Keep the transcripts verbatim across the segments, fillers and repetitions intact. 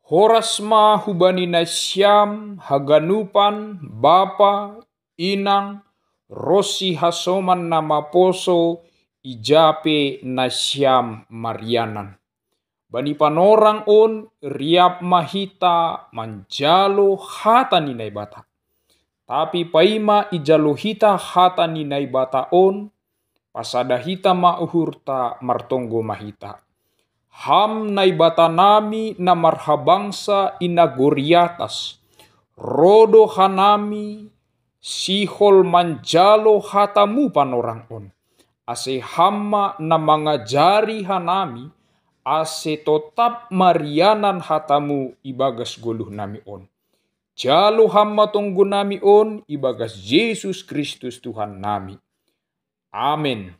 Horas ma hubani nasiam haganupan, bapa, inang, ronsi hasoman na maposo, ija pe nasiam marianan. Bani panorang on riap ma hita manjalo hata ni Naibata. Tapi paima ijalo hita hata ni Naibata on, pasada hita ma uhurta, martonggo ma hita. Ham Naibata nami na marhabangsa i nagori atas, ro do hanami sihol manjalo hatamu panorang on. Ase Ham ma na mangajari hanami, ase totap marianan hatamu ibagas goluh nami on. Jalo Ham ma tonggo nami on ibagas Jesus Kristus Tuhan nami. Amen.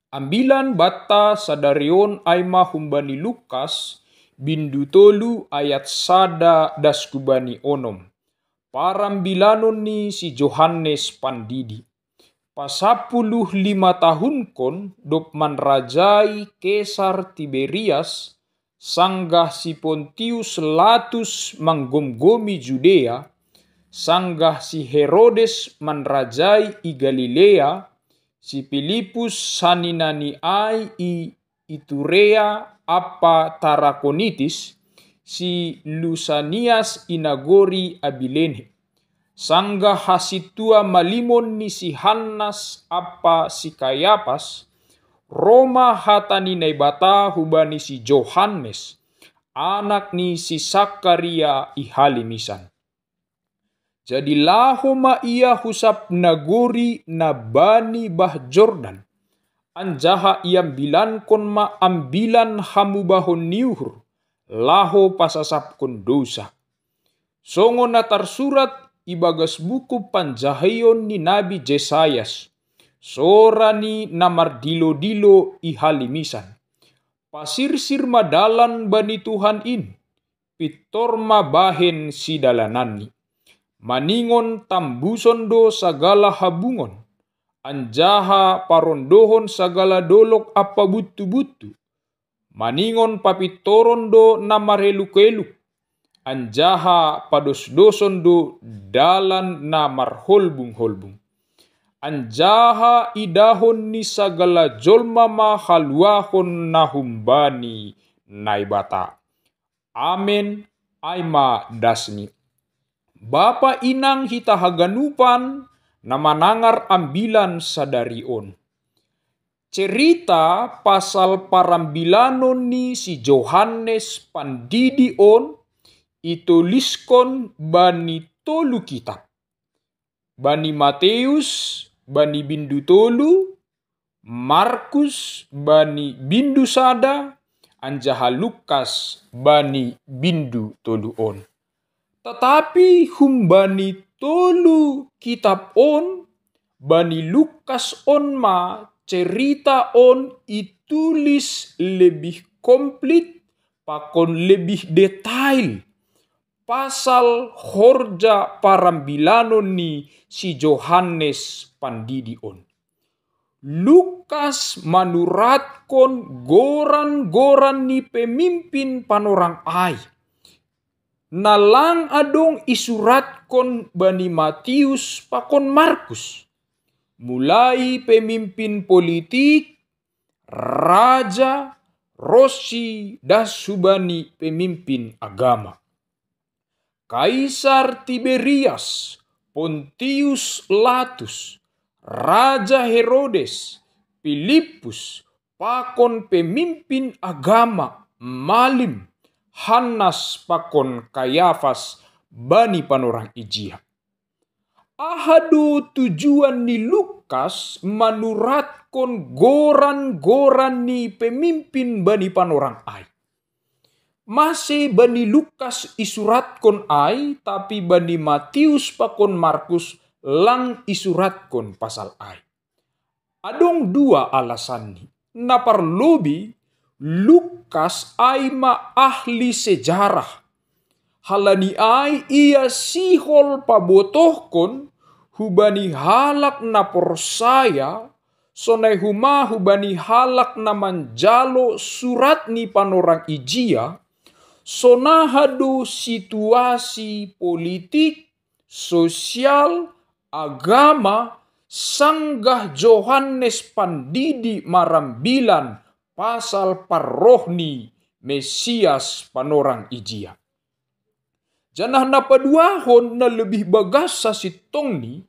Ambilan banta sadari on ai ma humbani Lukas, bindu tolu ayat sada das hubani onom. Parambilanon ni si Johannes Pandidi. Pasampuluh lima tahunkon dob manrajai Kesar Tiberias, sanggah si Pontius Latus manggomgomi Judea, sanggah si Herodes manrajai i Galilea, si Pilipus sanina ni ai i Iturea ampa Tarakonitis, si Lusanias i nagori Abilene. Sanggah hasintua malimon ni si Hannas ampa si Kayapas, ro ma hata ni Naibata hubani si Johannes, anak ni si Sakaria i halimisan. Jadi laho ma ia hu sab nagori na bani bah Jordan, anjaha iambilankon ma ambilan hamubahon ni uhur, laho pasasapkon dousa. Songon na tarsurat ibagas buku panjahaion ni Nabi Jesayas, sora ni na mardilo-dilo i halimisan. Pasirsir ma dalan bani Tuhan in, pintor ma bahen sidalananni. Maningon tambuson do sagala habungon, anjaha parondohon sagala dolok ampa buntu-buntu. Maningon papintoron do na mareluk-eluk, anjaha padosdoson do dalan na marholbung-holbung. Anjaha idahon ni sagala jolma ma haluahon na humbani Naibata. Amen, ai ma dasni. Bapa inang hita haganupan na manangar ambilan sadari on. Cerita pasal parambilanon ni si Johannes Pandidi on itoliskon bani tolu kitab. Bani Mateus, bani bindu tolu, Markus, bani bindu sada, anjaha Lukas, bani bindu tolu on. Tetapi humbani tolu kitab on, bani Lukas on ma cerita on itulis lebih komplit, pakon lebih detail, pasal horja parambilanon ni si Johannes Pandidi on. Lukas manuratkon goran-goran ni pemimpin panorang ai, na lang adong isuratkon bani Matius pakon Markus. Mulai pemimpin politik, raja, ronsi das hubani pemimpin agama. Kaisar Tiberias, Pontius Latus, Raja Herodes, Pilipus, pakon pemimpin agama, malim, Hannas pakon Kayafas, bani panorang ijia. Aha do tujuan ni Lukas manuratkon goran-goran ni pemimpin bani panorang ai? Mase bani Lukas isuratkon ai, tapi bani Matius pakon Markus lang isuratkon pasal ai? Adong dua alasanni. Na parlobei, Lukas ai ma ahli sejarah. Halani ai ia sihol pabotohkon hubani halak na porsaya, sonai homa hubani halak na manjalo surat ni panorang ijia, Sonaha do situasi politik, sosial, agama, sanggah Johannes Pandidi marambilan pasal parroh ni Mesias panorang ijia. Janah na paduahon na lebih bagas sasintongni,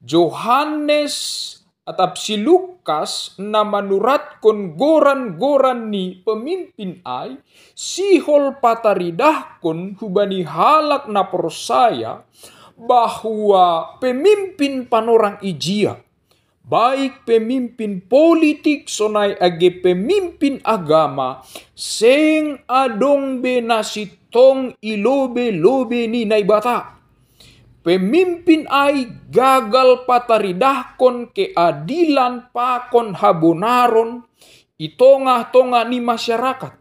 Johannes atap si Lukas na manuratkon goran-goran ni pemimpin ai, sihol pataridahkon hubani halak na porsaya, bahwa pemimpin panorang ijia, baik pemimpin politik sonai age pemimpin agama, seng adong be na sintong i lobei-lobei ni Naibata. Pemimpin ai gagal pataridahkon keadilan pakon habonaron i tongah-tongah ni masyarakat.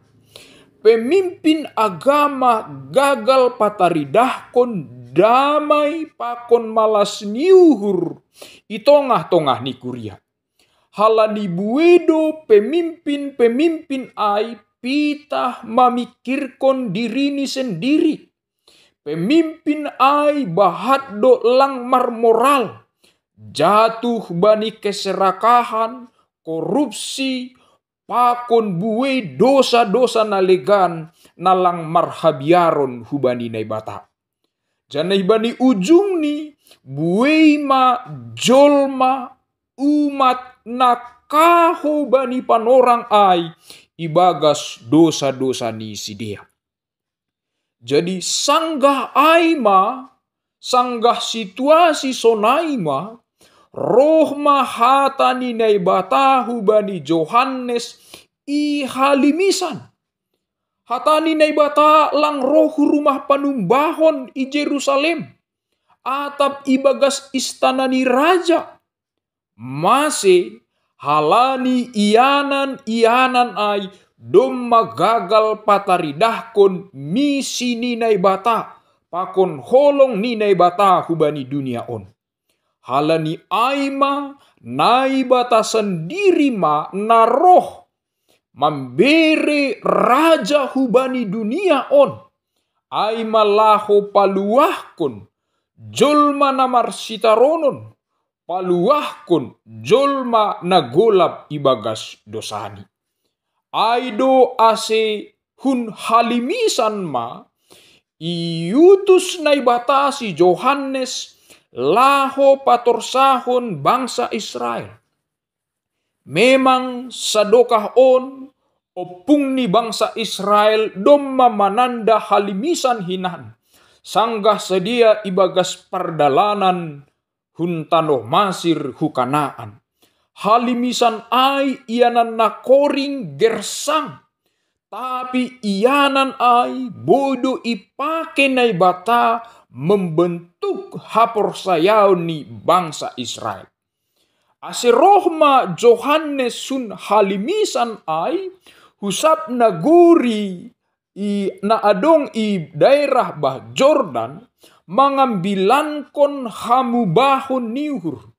Pemimpin agama gagal pataridahkon damai pakon malas ni uhur i tongah-tongah ni kuria. Halani buei do pemimpin-pemimpin ai pitah mamikirkon dirini sendiri. Pemimpin ai bahat do lang marmoral, jatuh bani keserakahan, korupsi, pakon buei dosa-dosa na legan na lang marhabiaron hubani Naibata. Janah bani ujungni, buei ma jolma, umat na kaho bani panorang ai ibagas dosa-dosa ni sidea. Jadi sanggah ai ma, sanggah situasi sonai ma, roh ma hata ni Naibata hubani Johannes i halimisan. Hata ni Naibata lang roh hu rumah panumbahon i Jerusalem, atap ibagas istana ni raja. Mase, halani ianan-ianan ai domma gagal pataridahkon misi ni Naibata pakon holong ni Naibata hubani dunia on. Halani ai ma, Naibata sandiri ma na roh mambere raja hubani dunia on, ai ma laho paluahkon jolma na marsitaronon, paluahkon jolma na golap ibagas dosani. Ai do ase hun halimisan ma iutus Naibata si Johannes laho patorsahon bangsa Israel. Memang sadokah on, ompung ni bangsa Israel domma mananda halimisan hinan, sanggah sidea ibagas pardalanan hun tanoh Masir hu Kanaan. Halimisan ai ianan na koring gersang, tapi ianan ai boi do ipake Naibata membentuk haporsayaon ni bangsa Israel. Ase roh ma Johannes hun halimisan ai, hu sab nagori i na adong i daerah bah Jordan, mangambilankon hamubahon ni uhur,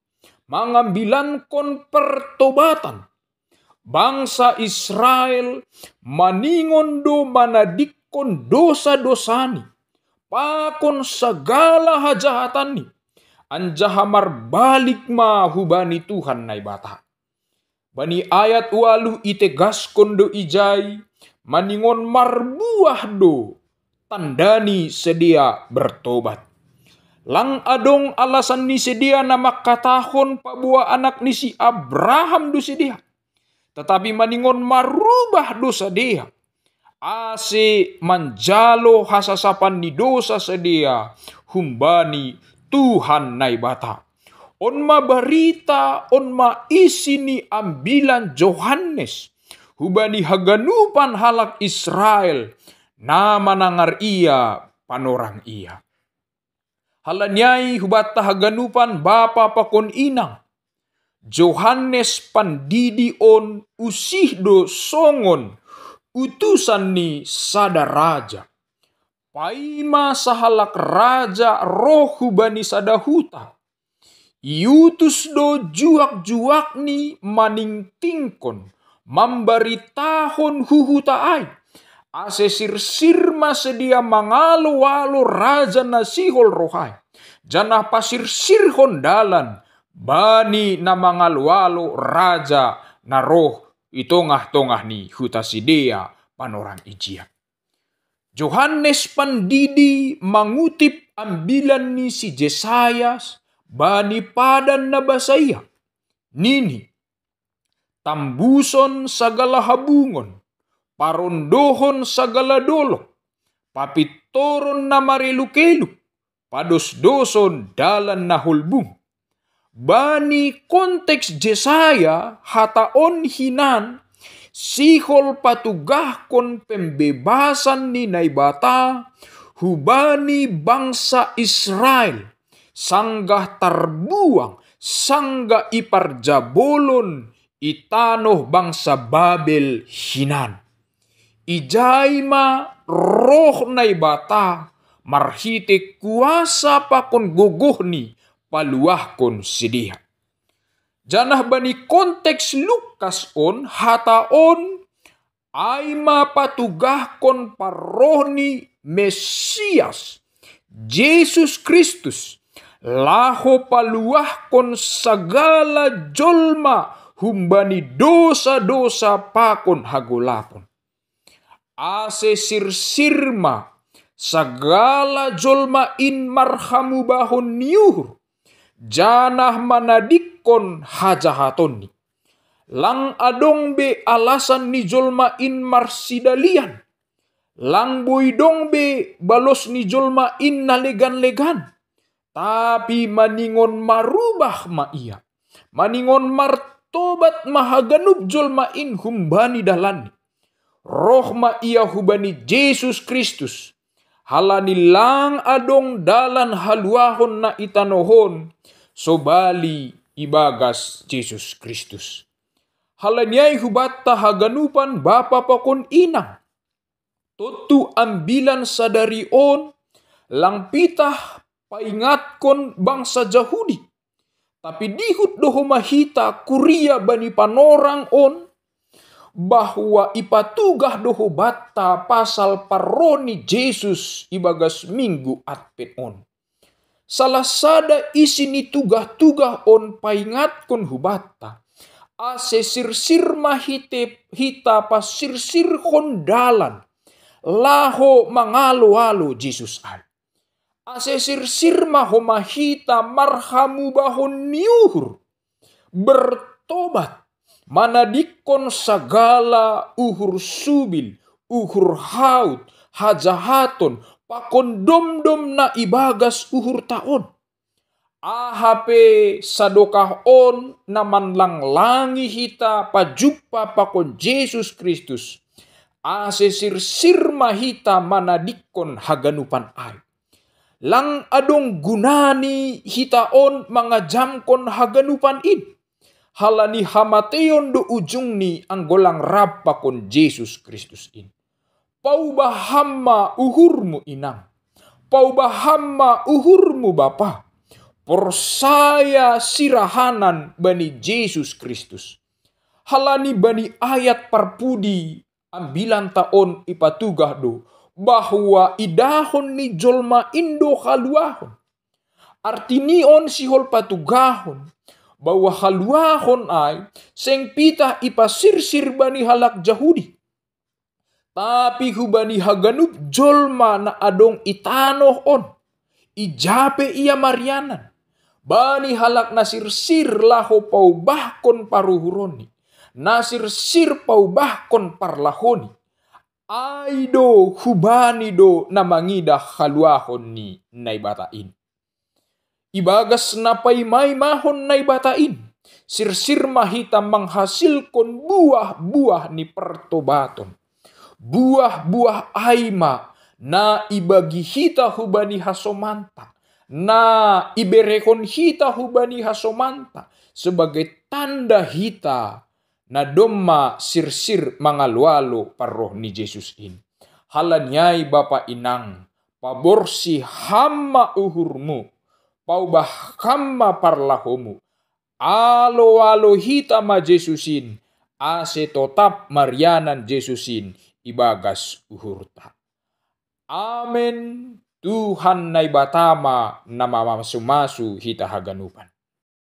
mangambilankon pertobatan. Bangsa Israel maningon do manadingkon dosa-dosani pakon sagala hajahatanni, anjaha marbalik ma hubani Tuhan Naibata. Bani ayat ualuh itegaskon do ijai, maningon marbuah do tanda ni sidea bertobat. Lang adong alasan ni sidea na mangkatahon paboa anak ni si Abraham do sidea. Tetapi maningon marubah do sidea, ase manjalo hasasapan ni dosa sidea humbani Tuhan Naibata. On ma barita, on ma isi ni ambilan Johannes hubani haganupan halak Israel na manangar ia panorang ia. Halani ai hubanta haganupan bapa pakon inang, Johannes Pandidi on usih do songon utusan ni sada raja. Paima sahalak raja roh hubani sada huta, iutus do juak-juakni maningtingkon, mambaritahon hu huta ai, Ase sirsir ma sidea mangalo-alo raja na sihol roh ai, janah pasirsirhon dalan bani na mangalo-alo raja na roh i tongah-tongah ni huta sidea panorang ijia. Johannes Pandidi mangutip ambilan ni si Jesayas bani padan na basa ia. Nini: Tambuson sagala habungon, parondohon sagala dolok, papintoron na mareluk-eluk, padosdoson dalan na holbung. Bani konteks Jesaya, hata on hinan sihol patugahkon pembebasan ni Naibata hubani bangsa Israel, sanggah tarbuang, sanggah iparjabolon i tanoh bangsa Babel hinan. Ijai ma roh Naibata marhitei kuasa pakon gogohni paluahkon sidea. Janah bani konteks Lukas on, hata on ai ma patugahkon parroh ni Mesias, Jesus Kristus, laho paluahkon sagala jolma humbani dosa-dosa pakon hagolapon. Ase sirsir ma sagala jolma in marhamubahon ni uhur, janah manadingkon hajahatonni. Lang adong be alasan ni jolma in marsidalian, lang boi dong be balos ni jolma in na legan-legan. Tapi maningon marubah ma ia, maningon martobat ma haganup jolma in humbani dalanni. Roh ma ia hubani Jesus Kristus, halani lang adong dalan haluahon na i tanoh on, sobali ibagas Jesus Kristus. Halani ai hubanta haganupan bapa pakon inang, tontu ambilan sadari on lang pitah paingatkon bangsa Jahudi. Tapi dihut do homa hita kuria bani panorang on, bahwa ipatugah do hubanta pasal parroh ni Jesus ibagas minggu Advent on. Salah sada isi ni tugah-tugah on paingatkon hubanta, ase sirsir ma hite-, hita pasirsirhon dalan laho mangalo-alo Jesus ai. Ase sirsir ma homa hita marhamubahon ni uhur, bertobat, manadingkon sagala uhur subil, uhur haut, hajahaton, pakon domdom na ibagas uhurta on. Aha pe sadokah on na manlanglangi hita pajumpa pakon Jesus Kristus, ase sirsir ma hita manadingkon haganupan ai. Lang adong gunani hita on mangajamkon haganupan in, halani hamateion do ujungni anggo lang rap pakon Jesus Kristus in. Paubah ham ma uhurmu inang, paubah ham ma uhurmu bapa, porsaya sirahanan bani Jesus Kristus. Halani bani ayat parpudi ambilanta on ipatugah do, bahwa idahon ni jolma in do haluahon. Artini on sihol patugahon, bahwa haluahon ai seng pitah ipasirsir bani halak Jahudi, tapi hubani haganup jolma na adong i tanoh on, ija pe ia marianan, bani halak na sirsir laho paubahkon paruhuronni, na sirsir paubahkon parlahoni. Ai do hubani do na mangidah haluahon ni Naibata in. Ibagas na paimaimahon Naibata in, sirsir ma hita manghasilkon buah-buah ni partobaton. Buah-buah ai ma na ibagi hita hubani hasomanta, na iberehon hita hubani hasomanta, sebagai tanda hita na domma sirsir mangalo-alo parroh ni Jesus in. Halani ai bapa inang, paborsih ham ma uhurmu, paubah ham ma parlahomu, alo-alo hita ma Jesus in, ase totap marianan Jesus in ibagas uhurta. Amen. Tuhan Naibata ma na mamasu-masu hita haganupan.